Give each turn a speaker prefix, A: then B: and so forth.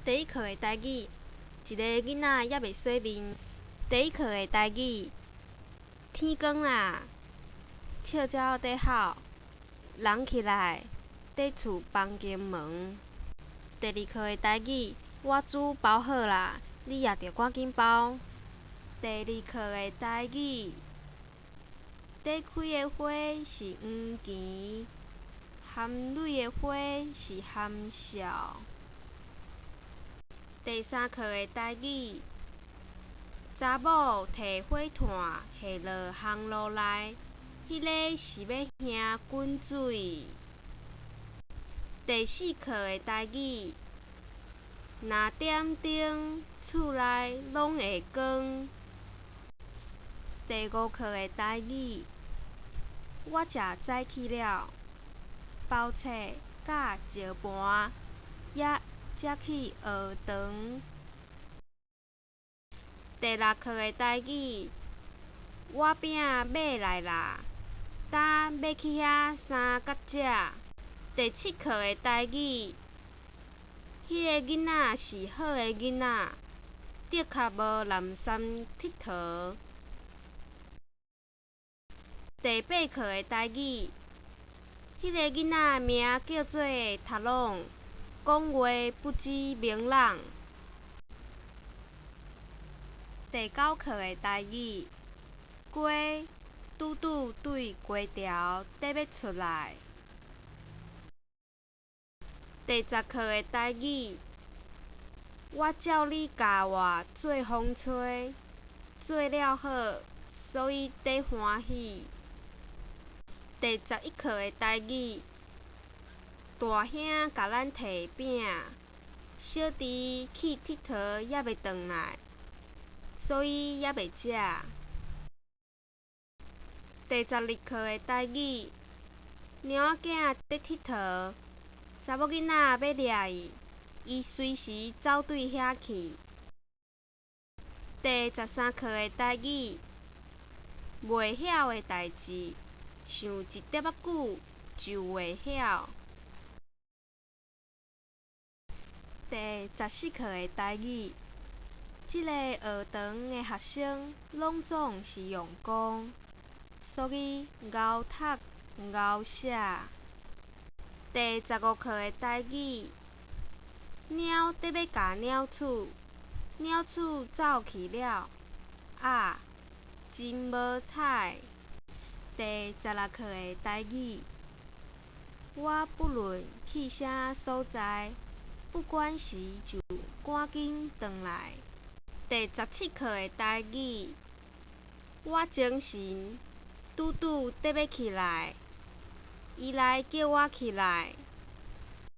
A: 第一課的台語，一個囡仔猶未洗面。第一課的台語，天光啦，笑鳥佇吼，人起來，佇厝房間門。第二課的台語，我煮包好啦，你也著趕緊包。第二課的台語，佇開的花是黃芪，含淚的花是含笑。第三課的台語，查某提火炭下落烘爐內，彼个是欲興滾水。第四課的台語，若點燈，厝內攏會光。第五課的台語，我食早起了，包冊佮石盤，也才去學堂。第六課的台語，我餅買來啦，今欲去遐三角食。第七課的台語，彼个囡仔是好的囡仔，的確無濫訕𨑨迌。第八課的台語，彼个囡仔名叫做塔朗，講話不知明朗。第九課的台語，雞拄拄對雞巢佇欲出來。第十課的台語，我照你教我做風吹，做了好，所以佇歡喜。第十一課的台語，大兄共咱提餅，小弟去𨑨迌猶未轉來，所以猶未食。第十二課的台語，貓仔囝佇𨑨迌，查某囡仔欲掠伊，伊隨時走對遐去。第十三課的台語，袂曉的代誌，想一點仔久就會曉。第十四課的台語，這個學堂的學生攏總是用功，所以𠢕讀𠢕寫。第十五課的台語，貓佇欲咬鳥鼠，鳥鼠走去了，啊，真無彩。第十六課的台語，我不論去啥所在，不管時就趕緊轉來。第十七課的台語，我精神拄拄佇欲起來，伊來叫我起來。